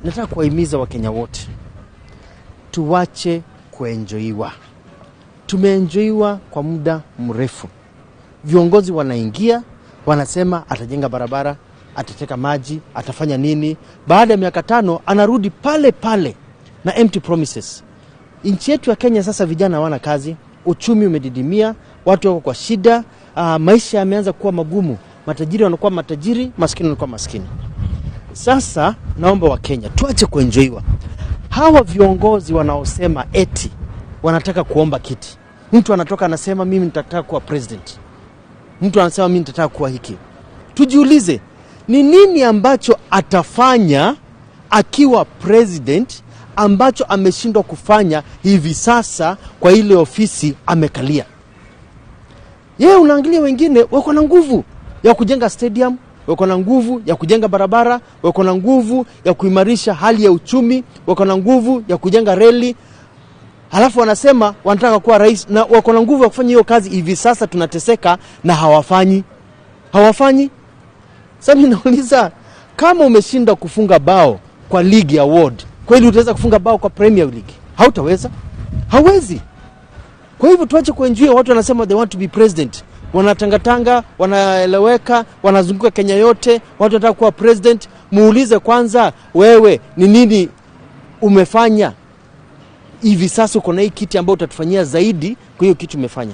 Nataka kuwahimiza Wakenya wote tuwache kuenjoiwa. Tumeenjoiwa kwa muda mrefu. Viongozi wanaingia wanasema atajenga barabara, atateka maji, atafanya nini. Baada ya miaka 5 anarudi pale pale na empty promises. Nchi yetu ya Kenya sasa vijana hawana kazi, uchumi umedidimia, watu wako kwa shida, maisha yameanza kuwa magumu, matajiri wanakuwa matajiri, maskini wanakuwa maskini. Sasa naomba Wakenya tuache kuenjoiwa. Hawa viongozi wanaosema eti wanataka kuomba kiti, mtu anatoka anasema mimi nitataka kuwa president, mtu anasema mimi nitataka kuwa hiki. Tujiulize ni nini ambacho atafanya akiwa president ambacho ameshindwa kufanya hivi sasa kwa ile ofisi amekalia. Yeye unaangalia wengine wako na nguvu ya kujenga stadium, wako na nguvu ya kujenga barabara, wako na nguvu ya kuimarisha hali ya uchumi, wako na nguvu ya kujenga reli, halafu wanasema wanataka kuwa rais na wako na nguvu ya kufanya hiyo kazi. Hivi sasa tunateseka na hawafanyi, hawafanyi. Sasa mimi nauliza, kama umeshinda kufunga bao kwa ligi ya ward, kweli utaweza kufunga bao kwa Premier League? Hautaweza, hawezi. Kwa hivyo tuache kuenjoy. Watu wanasema they want to be president, wanatangatanga, wanaeleweka, wanazunguka Kenya yote, watu wanataka kuwa president. Muulize kwanza, wewe ni nini umefanya hivi sasa? Uko na hii kiti ambayo utatufanyia zaidi kwa hiyo kitu umefanya.